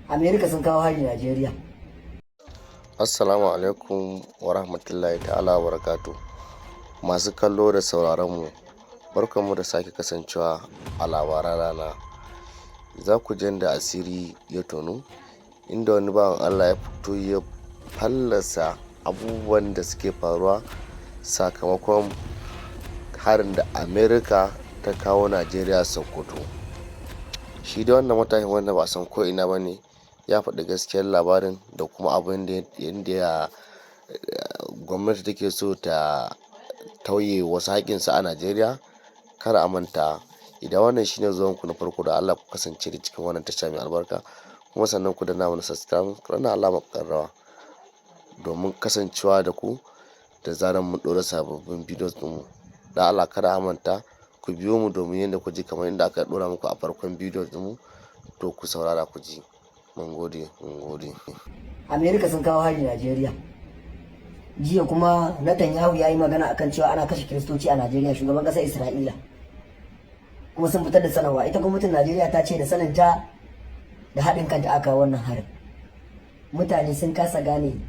Amerika sun kawo hari Najeriya. Assalamu alaikum wa rahmatullahi ta'ala wa barakatu. Masu kallo da sauraron mu, barkanmu da sake kasancewa a labaran rana. Za ku ji da asiri ya tonu, inda wani bawan Allah ya fito ya fallasa abubuwan da suke faruwa sakamakon harin da Amerika ta kawo Najeriya, Sokoto. Shi dai wannan matashin, wanda ba a san ko ina ba ne, ya faɗi gaskiyar labarin da kuma abin da yadda gwamnati take so ta tauye wasu haƙƙinsu a Najeriya. Kar a manta, idan wannan shine zuwan ku na farko, da Allah ku kasance da cikin wannan tasha mai albarka, kuma sannan ku danna mana subscribe, ku danna alamar ƙararrawa domin kasancewa da ku da zarar mun ɗora sababbin videos ɗinmu. Da Allah kada a manta, ku biyo mu domin yadda ku ji kamar inda aka ɗora muku a farkon videos ɗinmu. To, ku saurara ku ji. Mun gode, mun gode. Amerika sun kawo hari Najeriya. Jiya kuma Netanyahu ya yi magana akan cewa ana kashe Kiristoci a Najeriya, shugaban ƙasar Isra'ila. Kuma sun fitar da sanarwa. Ita gwamnatin Najeriya ta ce da saninta da haɗin kanta aka wannan harin. Mutane sun kasa gane,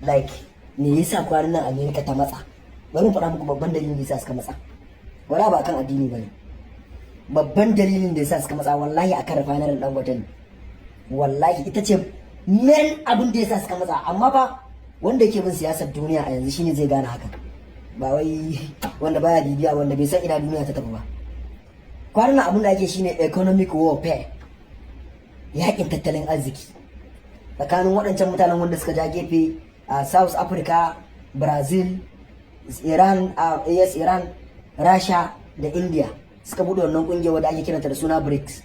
like, me yasa kwanan nan Amerika ta matsa. Bari mu faɗa muku babban dalilin da yasa suka matsa. Wala ba kan addini bane. Babban dalilin da yasa suka matsa, wallahi, akan refinery Dangote ne. Wallahi ita ce main abin da yasa suka matsa, amma fa wanda yake bin siyasar duniya a yanzu shine zai gane haka. Ba wai wanda baya bibiya, wanda bai san ina duniya ta tafi ba. Kwanan nan abin da ake shine economic warfare, yakin tattalin arziki tsakanin waɗancan mutanen wanda suka ja gefe a South Africa, Brazil, Iran, yes, Iran, Rasha da India, suka buɗe wannan ƙungiyar wadda ake kiranta da suna BRICS,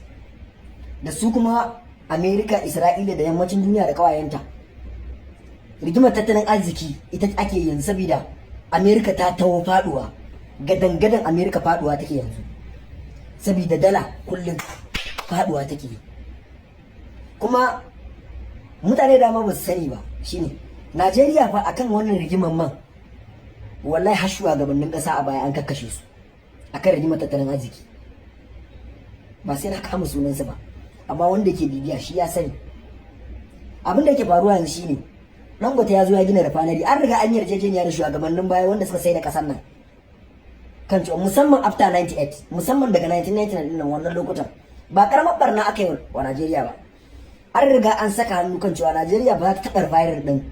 da su kuma Amerika, Isra'ila da yammacin duniya da kawayenta. Rigimar tattalin arziki ita ake yanzu, saboda Amerika ta taho faduwa gadan gadan. Amerika faduwa take yanzu, saboda dala kullum faduwa take. Kuma mutane dama ba su sani ba, shine Najeriya fa akan wannan rigimar man, wallahi har shugabannin kasa a baya an kakkashe su akan rigimar tattalin arziki. Ba sai na kama sunansa ba, amma wanda ke bibiya shi ya sani. Abin da ke faruwa yanzu shine Dangote ya zo ya gina refinery. An riga an yarjejeniya da shugabannin baya wanda suka sai da kasar nan kan cewa, musamman after 98, musamman daga 1999 din nan, wannan lokutan ba karamar barna aka yi wa Najeriya ba. An riga an saka hannu kan cewa Najeriya ba za ta taɓa refinery din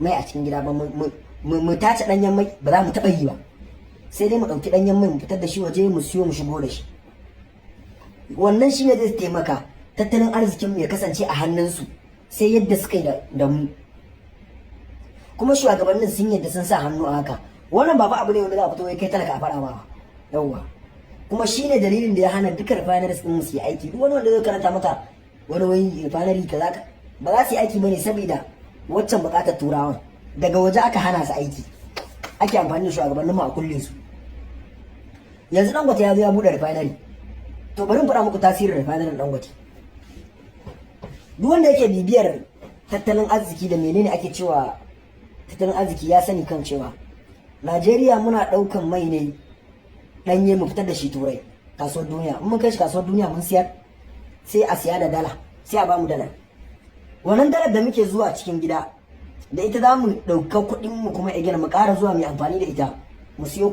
mai a cikin gida ba. Mu tace danyen mai, ba za mu taɓa yi ba, sai dai mu ɗauki danyen mai mu fitar da shi waje, mu siyo mu shigo da shi. Wannan shine zai taimaka tattalin arzikin mu ya kasance a hannunsu, sai yadda suka yi da mu. Kuma shugabannin sun yadda, sun sa hannu a haka. Wannan ba fa abu ne wanda za a fito kai talaka a faɗa ba. Yawwa, kuma shine dalilin da ya hana duka refineries din su yi aiki. Duk wani wanda zai karanta maka wani wani refinery kaza ba za su yi aiki bane, saboda waccan bukatar Turawan daga waje aka hana su aiki, ake amfani da shugabannin mu a kulle su. Yanzu Dangote ya zo ya bude refinery. To, bari mu faɗa muku tasirin refinery Dangote. Duk wanda yake bibiyar tattalin arziki da menene ake cewa tattalin arziki ya sani kan cewa Najeriya muna ɗaukan mai ne ɗanye mu fitar da shi Turai, kasuwar duniya. In mun kai shi kasuwar duniya mun siyar, sai a siya da dala, sai a bamu dala. Wannan dalar da muke zuwa cikin gida da ita, za mu ɗauka kuɗin mu kuma again mu ƙara zuwa mu amfani da ita mu siyo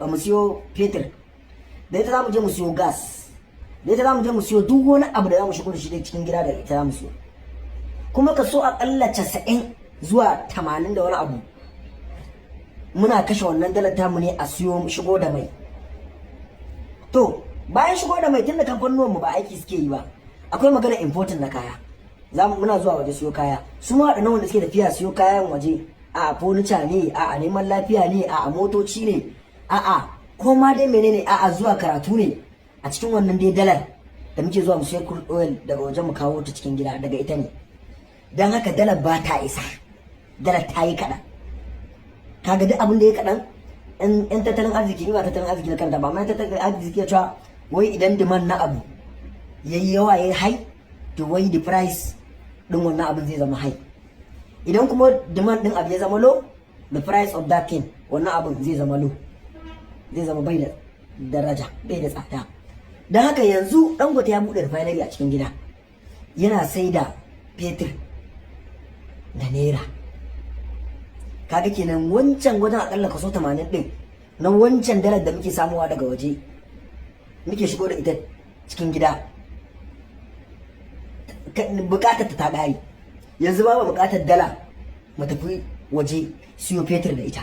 mu siyo fetur da ita, za mu je mu siyo gas da ita, za mu je mu siyo duk wani abu da za mu shigo da shi cikin gida, da ita za mu siyo. Kuma kaso akalla 90 zuwa 80 da wani abu muna kashe wannan dalar tamu ne a siyo, shigo da mai. To, bayan shigo da mai, tunda kamfanonin mu ba aiki suke yi ba, akwai magana importing na kaya. Za mu muna zuwa waje siyo kaya. Su ma waɗannan wanda suke tafiya siyo kayan waje, a furniture ne, a neman lafiya ne, a motoci ne, a ko ma dai menene, a zuwa karatu ne, a cikin wannan dai dalar da muke zuwa mu siyo crude oil daga waje mu kawo ta cikin gida, daga ita ne. Don haka dalar ba ta isa, dalar ta yi kaɗan. Kaga duk abin da ya kaɗan, in tattalin arziki ni ba tattalin arziki na kanta ba, amma tattalin arziki ya cewa wai idan demand na abu yayi yawa, yayi high, to wai the price din wannan abin zai zama high. Idan kuma demand din abu ya zama low, the price of that thing, wannan abin zai zama low, zai zama bai da daraja, bai da tsada. Don haka yanzu Dangote ya buɗe refinery a cikin gida, yana sai da fetur da naira. Kaga kenan wancan wajen akalla kaso 80 din na wancan dalar da muke samuwa daga waje, muke shigo da ita cikin gida, bukatar ta ƙare. Yanzu ba bukatar dala mu tafi waje siyo fetur da ita,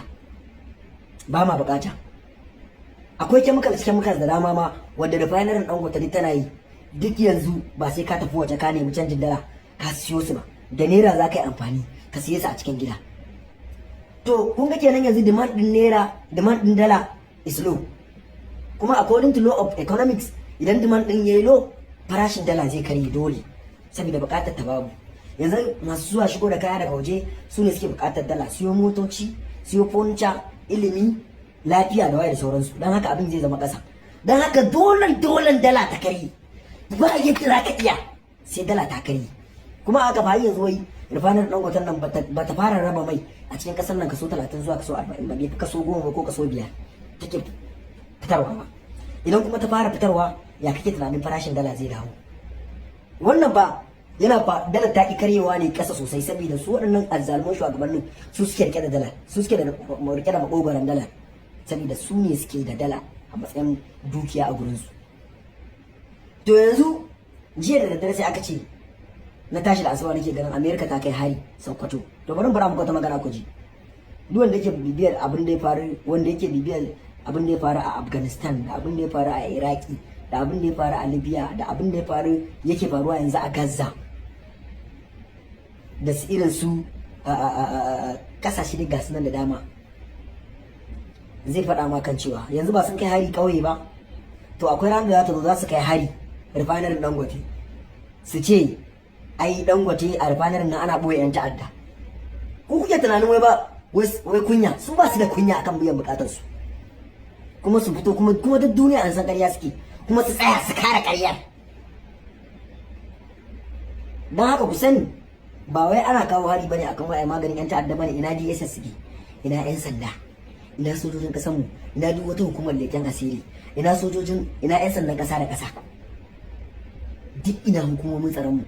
ba ma bukata. Akwai chemicals, chemicals da dama ma wanda refinery Dangote tana yi, duk yanzu ba sai ka tafi waje ka nemi canjin dala ka siyo su ba, da naira za ka yi amfani ka siye su a cikin gida. To kun ga kenan yanzu demand din naira, demand din dala is low. Kuma according to law of economics, idan demand din yayi low, farashin dala zai karye dole, saboda bukatar ta babu. Yanzu masu zuwa shigo da kaya daga waje su ne suke bukatar dala, siyo motoci, siyo furniture, ilimi, lafiya da waye da sauransu. Don haka abin zai zama ƙasa. Don haka dole dole dala ta karye, ba yadda za ka iya sai dala ta karye. Kuma aka fa yanzu wai refinery Dangoten nan ba ta fara raba mai a cikin kasar nan kaso 30 zuwa kaso 40 ba, bai fi kaso 10 ko kaso 5 take fitarwa ba. Idan kuma ta fara fitarwa, ya kake tunanin farashin dala zai dawo? Wannan ba yana fa dala ta ki karyewa ne kasa sosai, saboda su waɗannan azzaluman shugabannin su suke rike da dala, su suke da rike da makogoron dala, saboda su ne suke da dala a matsayin dukiya a gurinsu. To yanzu jiya da daddare sai aka ce, na tashi da asuba nake ganin America ta kai hari Sokoto. To bari mu fara muku wata magana ku ji. Duk wanda yake bibiyar abin da ya faru, wanda yake bibiyar abin da ya faru a Afghanistan, da abin da ya faru a Iraki, da abin da ya faru a Libya, da abin da ya faru yake faruwa yanzu a Gaza, da su irin su kasashe da gasu nan da dama, zai faɗa ma kan cewa yanzu ba sun kai hari ƙauye ba. To akwai ranar da za ta zo za su kai hari refinery Dangote, su ce ai Dangote a refinery nan ana ɓoye 'yan ta'adda. Ku kuke tunanin wai ba wai kunya, su ba su da kunya akan biyan bukatar su, kuma su fito kuma duk duniya an san ƙarya suke, kuma su tsaya su kare ƙaryar. Don haka ku sani, ba wai ana kawo hari bane akan wai maganin 'yan ta'adda bane. Ina DSS suke? Ina 'yan sanda? Ina sojojin ƙasarmu? Ina duk wata hukumar leƙen asiri? Ina sojojin? Ina 'yan sandan ƙasa da ƙasa? Duk ina hukumomin tsaronmu?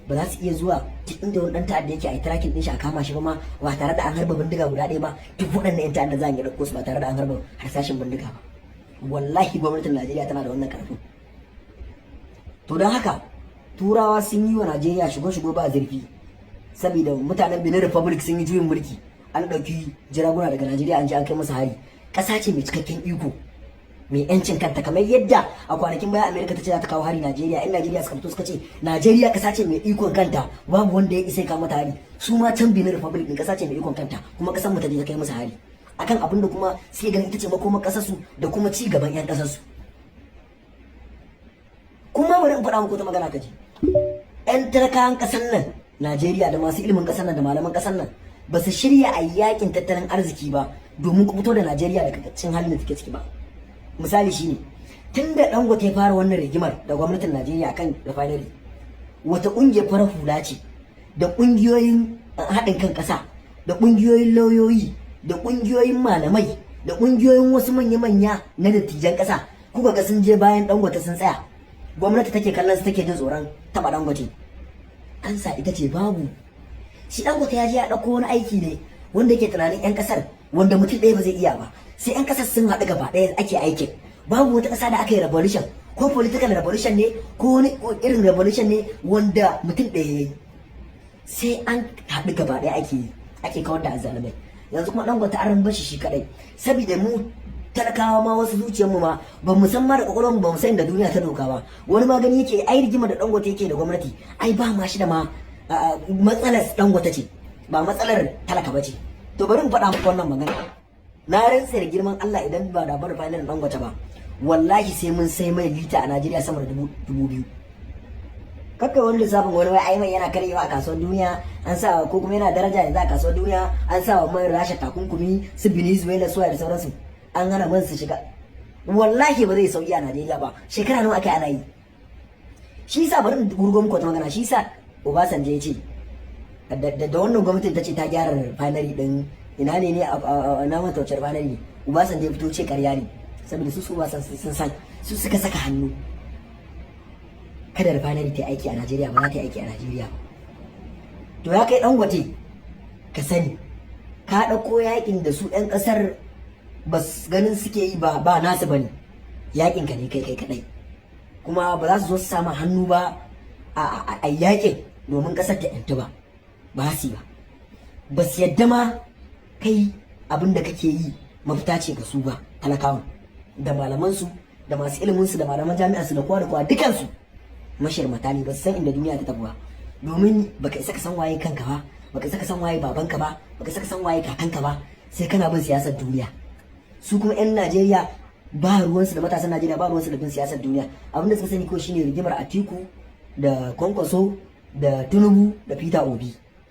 Ba za su iya zuwa duk inda wani ɗan ta'adda yake a yi tracking ɗin shi a kama shi ba ma, ba tare da an harba bindiga guda ɗaya ba? Duk waɗannan 'yan ta'adda za a iya ɗauko su ba tare da an harba harsashin bindiga ba. Wallahi gwamnatin Najeriya tana da wannan ƙarfin. To don haka Turawa sun yi wa Najeriya shigo-shigo ba zurfi, saboda mutanen Benin Republic sun yi juyin mulki, an ɗauki jiraguna daga Najeriya an je an kai masa hari. Ƙasa ce mai cikakken iko, mai yancin kanta. Kamar yadda a kwanakin baya Amerika ta ce za ta kawo hari Najeriya, in Najeriya suka fito suka ce Najeriya ƙasa ce mai ikon kanta, babu wanda ya isa ya kawo mata hari. Su ma can Benin Republic din ƙasa ce mai ikon kanta, kuma ƙasar mu ta je ta kai masa hari akan abin da kuma suke ganin ita ce makomar ƙasar su da kuma ci gaban 'yan ƙasar su. Kuma bari in faɗa muku wata magana kaji. 'Yan talakawan ƙasar nan Najeriya, da masu ilimin ƙasar nan, da malaman ƙasar nan, ba su shirya a yakin tattalin arziki ba domin ku fito da Najeriya daga cikin halin da take ciki ba. Misali shine, tun da Dangote ya fara wannan rigimar da gwamnatin Najeriya akan refinery, wata ƙungiyar farar hula ce da ƙungiyoyin haɗin kan ƙasa, da ƙungiyoyin lauyoyi, da ƙungiyoyin malamai, da ƙungiyoyin wasu manya-manya na dattijan ƙasa kuka ga sun je bayan Dangote sun tsaya, gwamnati take kallon su, take jin tsoron taɓa Dangote? Ansa ita ce babu. Shi Dangote ya je ya ɗauko wani aiki ne wanda yake tunanin 'yan ƙasar, wanda mutum ɗaya ba zai iya ba, sai 'yan ƙasar sun haɗu gaba ɗaya ake aikin. Babu wata ƙasa da aka yi revolution, ko political revolution ne ko wani irin revolution ne, wanda mutum ɗaya ya yi. Sai an haɗu gaba ɗaya ake yi, ake kawar da azzalumai. Yanzu kuma Dangote an bar shi shi kaɗai, saboda mu talakawa ma wasu zuciyarmu ma ba mu san ma da kwakwalwarmu, ba mu san da duniya ta doka ba. Wani ma gani yake ai rigima da Dangote yake da gwamnati, ai ba ma shi da ma matsalar Dangote ce, ba matsalar talaka ba ce. To bari mu faɗa muku wannan magana. Na rantse da girman Allah, idan ba da bar final Dangote ba, wallahi sai mun sai mai lita a Najeriya sama da 2000. Kakkai wani lissafin wani wai ai mai yana karyewa a kasuwar duniya an sa, ko kuma yana daraja yanzu a kasuwar duniya, an sa wa mai Rasha takunkumi, su Venezuela su da sauransu, an hana man su shiga. Wallahi ba zai sauki a Najeriya ba. Shekara nawa aka ana yi? Shi yasa bari in gurgo muku wata magana. Shi yasa Obasanjo ya ce da wannan gwamnatin ta ce ta gyara refinery din, ina ne ne na manta wace refinery, Obasanjo ya fito ce karya ne, saboda su Obasanjo sun san su suka saka hannu kada refinery ta yi aiki a Najeriya, ba za ta yi aiki a Najeriya ba. To, ya kai Dangote, ka sani ka ɗauko yakin da su 'yan ƙasar ba ganin suke yi ba, ba nasu bane. Yakin ka ne kai kai kadai, kuma ba za su zo su samu hannu ba a yakin domin ƙasar ta 'yantu ba, ba su ba, ba su yadda ma kai abin da kake yi mafita ce ga su ba. Talakawan da malamansu da masu iliminsu da malaman jami'ansu da kowa da kowa, dukansu mashirmata ne, ba su san inda duniya ta tafi ba, domin baka isa ka san waye kanka ba, baka isa ka san waye babanka ba, baka isa ka san waye kakanka ba, sai kana bin siyasar duniya. Su kuma 'yan Najeriya ba ruwansu da matasan Najeriya, ba ruwansu da bin siyasar duniya. Abinda suka sani ko shine rigimar Atiku da Kwankwaso da Tinubu da Peter Obi.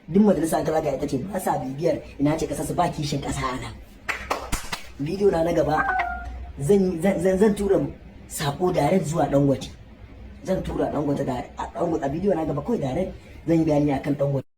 Duk majalisa ta zaga ita ce, ba sa bibiyar ina ce kasar su, ba kishin kasa. Ana bidiyo na na gaba zan tura sako direct zuwa Dangote. Zan tura Dangote da a bidiyo na gaba kawai direct zan yi bayani akan Dangote.